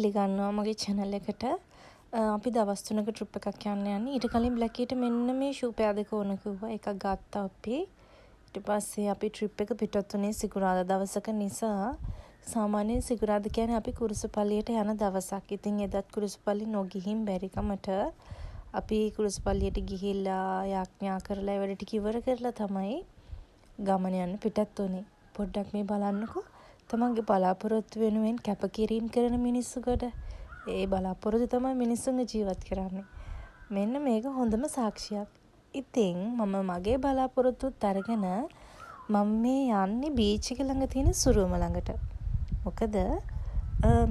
පිළිගන්නවා මගේ චැනල් එකට. අපි දවස් 3ක ට්‍රිප් එකක් යන්න යන්නේ. ඊට කලින් බ්ලැකීට මෙන්න මේ ෂූ පෙයා දෙක ඕන කිව්වා. එකක් ගත්තා අපි. ඊට පස්සේ අපි ට්‍රිප් එක පිටත් වුණේ සිකුරාදා දවසක නිසා. සාමාන්‍යයෙන් සිකුරාදා කියන්නේ අපි කුරුසපල්ලියට යන දවසක්. ඉතින් එදත් කුරුසපල්ලි නොගිහින් බැරිකමට අපි කුරුසපල්ලියට ගිහිල්ලා යාඥා කරලා ඒ වැඩ ටික ඉවර කරලා තමයි ගමන යන්න පිටත් වුණේ. පොඩ්ඩක් මේ බලන්නකෝ. තමන්ගේ බලාපොරොත්තු වෙනුවෙන් කැපකිරීම් කරන මිනිස්සු ගොඩ. ඒ බලාපොරොත්තු තමයි මිනිස්සුන්ව ජීවත් කරන්නේ. මෙන්න මේක හොඳම සාක්ෂියක්. ඉතින් මම මගේ බලාපොරොත්තුත් අරගෙන මම මේ යන්නේ බීච් එක ළඟ තියෙන සුරුවම ළඟට. මොකද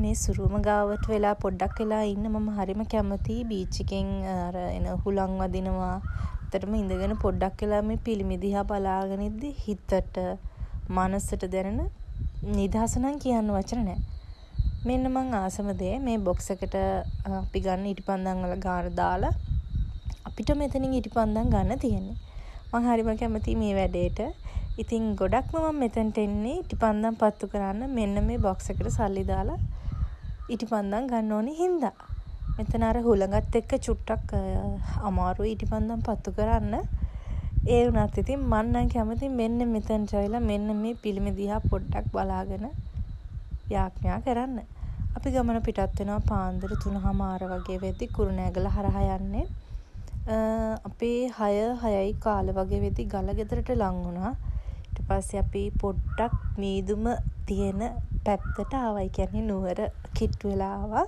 මේ සුරුවම ගාවට වෙලා පොඩ්ඩක් වෙලා ඉන්න මම හරිම කැමතියි. බීච් එකෙන් අර එන හුලං වදිනවා. ඇත්තටම ඉඳගෙන පොඩ්ඩක් වෙලා මේ පිළිමි දිහා බලාගෙන ඉද්දි හිතට මනසට දැනෙන නිදහස නම් කියන්න වචන නෑ. මෙන්න මං ආසම දේ මේ බොක්ස් එකට අපි ගන්න ඉටිපන්දම් වල ගාන දාලා අපිට මෙතනින් ඉටිපන්දම් ගන්න තියෙන්නේ. මං හරිම කැමතියි මේ වැඩේට. ඉතින් ගොඩක්ම මං මෙතනට එන්නේ ඉටිපන්දම් පත්තු කරන්න මෙන්න මේ බොක්ස් එකට සල්ලි දාලා ඉටිපන්දම් ගන්න ඕනේ හින්දා. මෙතන අර හුළඟත් එක්ක චුට්ටක් අමාරුයි ඉටිපන්දම් පත්තු කරන්න. ඒ වුණත් ඉතින් මං නම් කැමති මෙන්න මෙතනට ඇවිල්ලා මෙන්න මේ පිළිමේ දිහා පොඩ්ඩක් බලාගෙන යාඥා කරන්න. අපි ගමන පිටත් වෙනවා පාන්දර 3:30 වගේ වෙද්දි කුරුණෑගල හරහා යන්නේ. අපි 6 6යි කාල වගේ වෙද්දි ගලගෙදරට ලං වුණා. ඊට පස්සේ අපි පොඩ්ඩක් මීදුම තියෙන පැත්තට ආවා. ඒ කියන්නේ නුවර කිට්ටු වෙලා ආවා.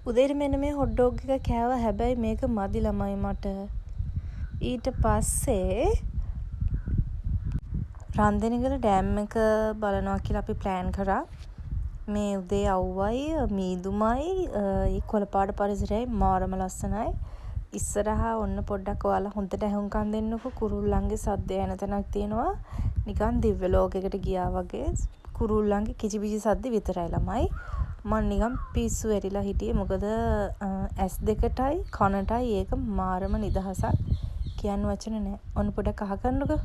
උදේට මෙන්න මේ හොට් ඩොග් එක කෑවා. හැබැයි මේක මදි ළමයි මට. ඊට පස්සේ රන්දෙනිගල ඩෑම් එක බලනවා කියලා අපි ප්ලෑන් කරා. මේ උදේ අව්වයි මීදුමයි ඒ කොළ පාට පරිසරයයි මාරම ලස්සනයි. ඉස්සරහා ඔන්න පොඩ්ඩක් ඔයාලා හොඳට ඇහුම්කන් දෙන්නකෝ. කුරුල්ලන්ගේ සද්දය එන තැනක් තියෙනවා. නිකන් දිව්‍ය ලෝකයකට ගියා වගේ කුරුල්ලන්ගේ කිචිපිචි සද්ද විතරයි ළමයි. මං නිකන් පිස්සු වැටිලා හිටියේ. මොකද ඇස් දෙකටයි කනටයි ඒක මාරම නිදහසක්. කියන්න වචන නෑ. ඔන්න පොඩ්ඩක් අහගන්නකෝ.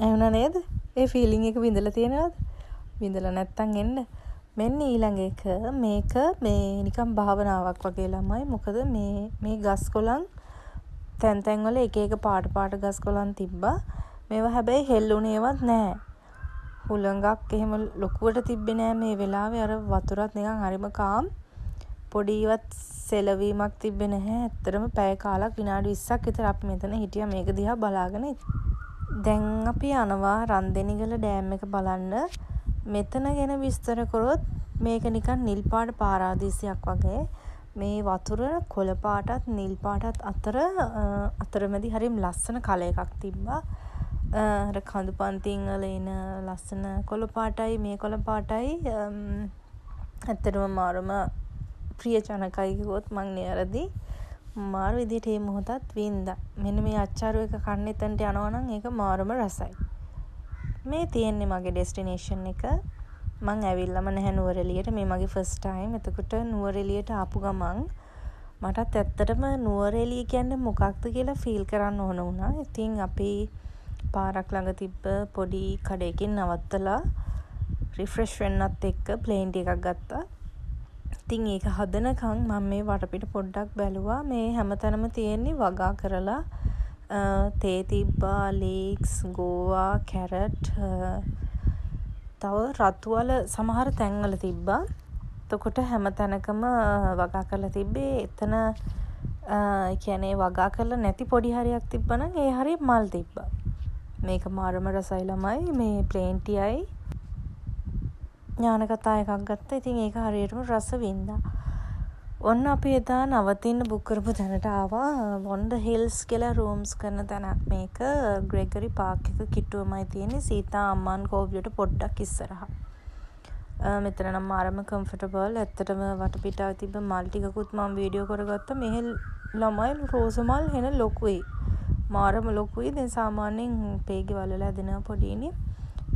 ඇහුණා නේද? ඒ ෆීලිං එක විඳලා තියෙනවද? විඳලා නැත්තම් එන්න. මෙන්න ඊළඟ එක. මේක මේ නිකන් භාවනාවක් වගේ ළමයි. මොකද මේ ගස් කොළන් තැන් තැන් වල එක එක පාට පාට ගස් කොළන් තිබ්බා. මේවා හැබැයි හෙල්ලුණේවත් නෑ. හුළඟක් එහෙම ලොකුවට තිබ්බේ නෑ මේ වෙලාවේ. අර වතුරත් නිකන් හරිම කාම්. පොඩිවත් සෙලවීමක් තිබ්බේ නැහැ. ඇත්තටම පැය කාලක් විනාඩි 20ක් විතර අපි මෙතන හිටියා මේක දිහා බලාගෙන. දැන් අපි යනවා රන්දෙනිගල ඩෑම් එක බලන්න. මෙතන ගැන විස්තර කරොත් මේක නිකන් නිල් පාට පාරාදීසයක් වගේ. මේ වතුර කොළ පාටත් නිල් පාටත් අතර අතරමැදි හරිම ලස්සන කලර් එකක් තිබ්බා. අර කඳු පන්තින් වල එන ලස්සන කොළ පාටයි මේ කොළ පාටයි ඇත්තටම මාරම ප්‍රියජනකයි කිව්වොත් මං නිවැරදි. මාර විදිහට මේ මොහොතත් වින්දා. මෙන්න මේ අච්චාරු එක කන්න එතනට යනවා නම් ඒක මාරම රසයි. මේ තියෙන්නේ මගේ ඩෙස්ටිනේෂන් එක. මං ඇවිල්ලාම නැහැ නුවරඑළියට. මේ මගේ ෆස්ට් ටයිම්. එතකොට නුවරඑළියට ආපු ගමන් මටත් ඇත්තටම නුවරඑළිය කියන්නේ මොකක්ද කියලා ෆීල් කරන්න ඕන වුණා. ඉතින් අපි පාරක් ළඟ තිබ්බ පොඩි කඩේකින් නවත්තලා රිෆ්‍රෙෂ් වෙන්නත් එක්ක ප්ලේන් ටී එකක් ගත්තා. ඉතින් ඒක හදනකන් මම මේ වටපිට පොඩ්ඩක් බැලුවා. මේ හැමතැනම තියෙන්නේ වගා කරලා තේ තිබ්බා, ලීක්ස්, ගෝවා, කැරට්, තව රතු අල සමහර තැන්වල තිබ්බා. එතකොට හැම තැනකම වගා කරලා තිබ්බේ. එතන ඒ කියන්නේ වගා කරලා නැති පොඩි හරියක් තිබ්බා නම් ඒ හරිය මල් තිබ්බා. මේක මාරම රසයි ළමයි. මේ ප්ලේන් ටීයයි ඥාන කතා එකක් ගත්තා. ඉතින් ඒක හරියටම රස වින්දා. ඔන්න අපි එදා නවතින්න බුක් කරපු තැනට ආවා. වොන්ඩර් හිල්ස් කියලා රූම්ස් කරන තැනක් මේක. ග්‍රෙගරි පාක් එක කිට්ටුවමයි තියෙන්නේ. සීතා අම්මන් කෝවිලට පොඩ්ඩක් ඉස්සරහා. මෙතන නම් මාරම කම්ෆර්ටබල්. ඇත්තටම වටපිටාවේ තිබ්බ මල් ටිකකුත් මම වීඩියෝ කරගත්තා. මෙහෙ ළමයි රෝස මල් හෙන ලොකුයි. මාරම ලොකුයි. දැන් සාමාන්‍යයෙන් අපේ ගෙවල් වල හැදෙනවා පොඩිනේ.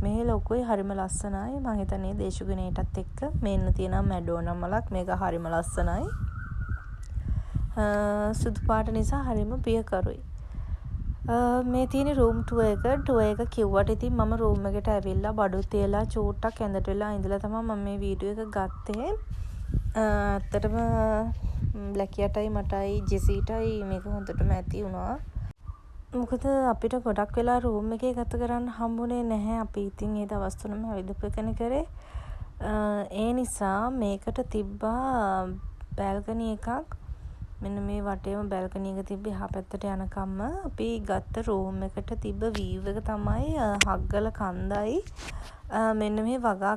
මෙහෙ ලොකුයි හරිම ලස්සනයි. මං හිතන්නේ දේශගුණයටත් එක්ක මෙන්න තියෙනවා මැඩෝනා මලක්. මේක හරිම ලස්සනයි. සුදු පාට නිසා හරිම පියකරුයි. මේ තියෙන රූම් ටුවර් එක. ටුවර් එක කිව්වට ඉතින් මම රූම් එකට ඇවිල්ලා බඩු තියලා චූට්ටක් ඇඳට වෙලා ඉඳලා තමයි මම මේ වීඩියෝ එක ගත්තේ. ඇත්තටම බ්ලැකියාටයි මටයි ජෙසීටයි මේක හොඳටම ඇති වුණා. මොකද අපිට ගොඩක් වෙලා රූම් එකේ ගත කරන්න හම්බුනේ නැහැ. අපි ඉතින් ඒ දවස් තුනම ඇවිදපු එකනේ කරේ. ඒ නිසා මේකට තිබ්බා බැල්කනි එකක්. මෙන්න මේ වටේම බැල්කනි එක තිබ්බේ එහා පැත්තට යනකම්ම. අපි ගත්ත රූම් එකට තිබ්බ වීව් එක තමයි හග්ගල කන්දයි මෙන්න මේ වගා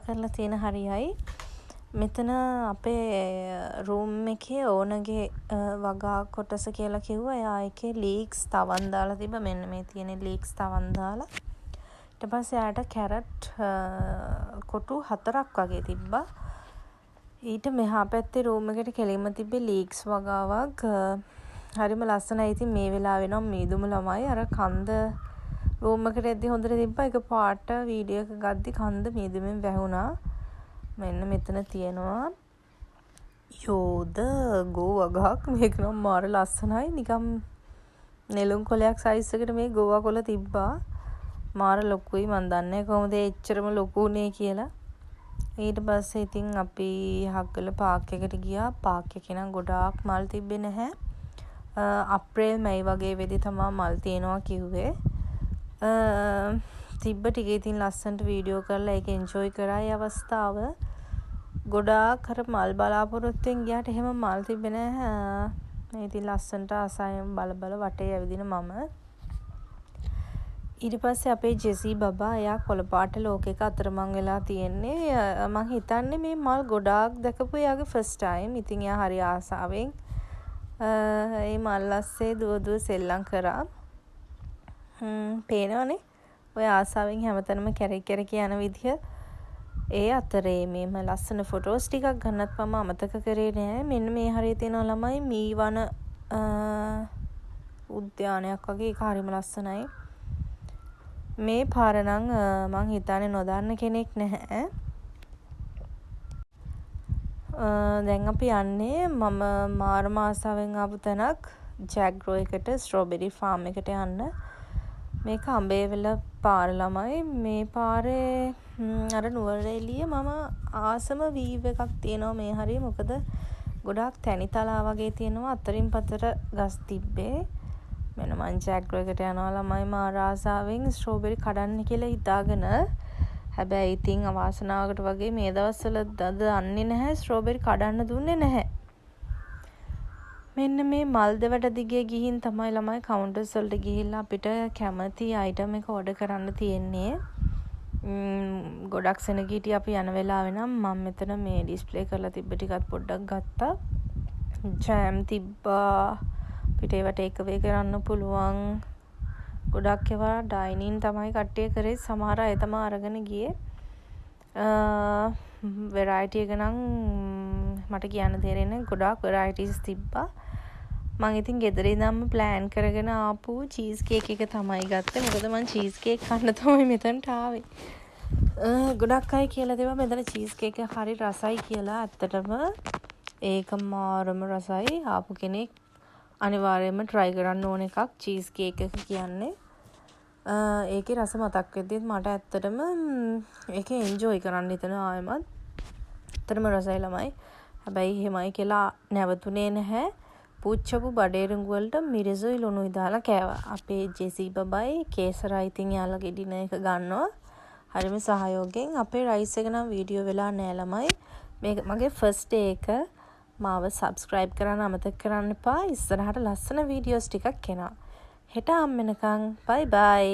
කරලා තියෙන හරියයි. මෙතන අපේ රූම් එකේ ඕනර්ගේ වගා කොටස කියලා කිව්වා. එයා ඒකේ ලීක්ස් තවන් දාලා තිබ්බා. මෙන්න මේ තියෙන ලීක්ස් තවන් දාලා. ඊට පස්සේ එයාට කැරට් කොටු හතරක් වගේ තිබ්බා. ඊට මෙහා පැත්තේ රූම් එකට කෙලින්ම තිබ්බේ ලීක්ස් වගාවක්. හරිම ලස්සනයි ඉතින් මේ වෙලාවේ නම් මීදුම ළමයි. අර කන්ද රූම් එකට එද්දි හොඳට තිබ්බා. එක පාට වීඩියෝ එක ගද්දි කන්ද මීදුමෙන් වැහුණා. මෙන්න මෙතන තියෙනවා යෝධ ගෝ වගාවක්. මේක නම් මාර ලස්සනයි. නිකන් නෙළුම් කොළයක් සයිස් එකට මේ ගෝවා කොළ තිබ්බා. මාර ලොකුයි. මං දන්නේ නෑ කොහොමද ඒ එච්චරම ලොකු වුණේ කියලා. ඊට පස්සේ ඉතින් අපි හග්ගල පාක් එකට ගියා. පාක් එකේ නම් ගොඩාක් මල් තිබ්බේ නැහැ. අප්‍රේල් මැයි වගේ වෙද්දි තමා මල් තියෙනවා කිව්වේ. තිබ්බ ටික ඉතින් ලස්සනට වීඩියෝ කරලා ඒක එන්ජොයි කරා ඒ අවස්ථාව. ගොඩාක් අර මල් බලාපොරොත්තුවෙන් ගියාට එහෙම මල් තිබ්බේ නෑ. මේ ඉතින් ලස්සනට ආසාවෙන් බල බල වටේ ඇවිදින මම. ඊට පස්සේ අපේ ජෙසී බබා, එයා කොළ පාට ලෝකෙක අතරමං වෙලා තියෙන්නේ. මං හිතන්නේ මේ මල් ගොඩාක් දැකපු එයාගේ ෆස්ට් ටයිම්. ඉතින් එයා හරි ආසාවෙන් ඒ මල් අස්සේ දුව දුව සෙල්ලම් කරා. පේනවනේ ඔය ආසාවෙන් හැමතැනම කැරකි කැරකි යන විදිහ. ඒ අතරේ මෙහෙම ලස්සන ෆොටෝස් ටිකක් ගන්නත් මම අමතක කරේ නෑ. මෙන්න මේ හරිය තියෙනවා ළමයි මී වන උද්‍යානයක් වගේ. ඒක හරිම ලස්සනයි. මේ පාර නම් මං හිතන්නේ නොදන්න කෙනෙක් නැහැ. දැන් අපි යන්නේ මම මාරම ආසාවෙන් ආපු තැනක්, ජැග්‍රෝ එකට, ස්ට්‍රෝබෙරි ෆාම් එකට යන්න. මේක අඹේවෙල පාර ළමයි. මේ පාරේ අර නුවරඑළිය මම ආසම වීව් එකක් තියෙනවා මේ හරිය. මොකද ගොඩාක් තැනි තලා වගේ තියෙනවා, අතරින් පතර ගස් තිබ්බේ. මෙන්න මං ජැග්‍රෝ එකට යනවා ළමයි මාර ආසාවෙන් ස්ට්‍රෝබෙරි කඩන්න කියලා හිතාගෙන. හැබැයි ඉතින් අවාසනාවකට වගේ මේ දවස්වල දන්නේ නැහැ, ස්ට්‍රෝබෙරි කඩන්න දුන්නේ නැහැ. මෙන්න මේ මල්දෙවැට දිගේ ගිහින් තමයි ළමයි කවුන්ටර්ස් වලට ගිහිල්ලා අපිට කැමති අයිටම් එක ඕඩර් කරන්න තියෙන්නේ. ගොඩක් සෙනග හිටියා අපි යන වෙලාවේ නම්. මම මෙතන මේ ඩිස්ප්ලේ කරලා තිබ්බ ටිකත් පොඩ්ඩක් ගත්තා. ජෑම් තිබ්බා. අපිට ඒවා ටේක් අවේ කරන්න පුළුවන්. ගොඩක් ඒවා ඩයිනින් තමයි කට්ටිය කරේ. සමහර අය තමා අරගෙන ගියේ. වෙරයිටි එක නම් මට කියන්න තේරෙන්නේ නෑ. ගොඩාක් වෙරයිටිස් තිබ්බා. මං ඉතින් ගෙදර ඉඳන්ම ප්ලෑන් කරගෙන ආපු චීස් කේක් එක තමයි ගත්තේ. මොකද මං චීස් කේක් කන්න තමයි මෙතනට ආවේ. ගොඩක් අය කියලා තිබ්බා මෙතන චීස් කේක් එක හරි රසයි කියලා. ඇත්තටම ඒක මාරම රසයි. ආපු කෙනෙක් අනිවාර්යයෙන්ම ට්‍රයි කරන්න ඕන එකක් චීස් කේක් එක කියන්නේ. ඒකේ රස මතක් වෙද්දිත් මට ඇත්තටම ඒක එන්ජොයි කරන්න හිතෙනවා ආයෙමත්. ඇත්තටම රසයි ළමයි. හැබැයි එහෙමයි කියලා නැවතුනේ නැහැ. පුච්චපු බඩේරුඟු වලට මිරිසුයි ලුණුයි දාලා කෑවා. අපේ ජෙසී බබයි කේසරයි ඉතින් එයාලගේ ඩිනර් එක ගන්නවා. හරිම සහයෝගයෙන්. අපේ රයිස් එක නම් වීඩියෝ වෙලා නෑ ළමයි. මේක මගේ ෆස්ට් ඩේ එක. මාව සබ්ස්ක්‍රයිබ් කරන්න අමතක කරන්න එපා. ඉස්සරහට ලස්සන වීඩියෝස් ටිකක් එනවා. හෙට හම්බෙනකන් බයි බයි.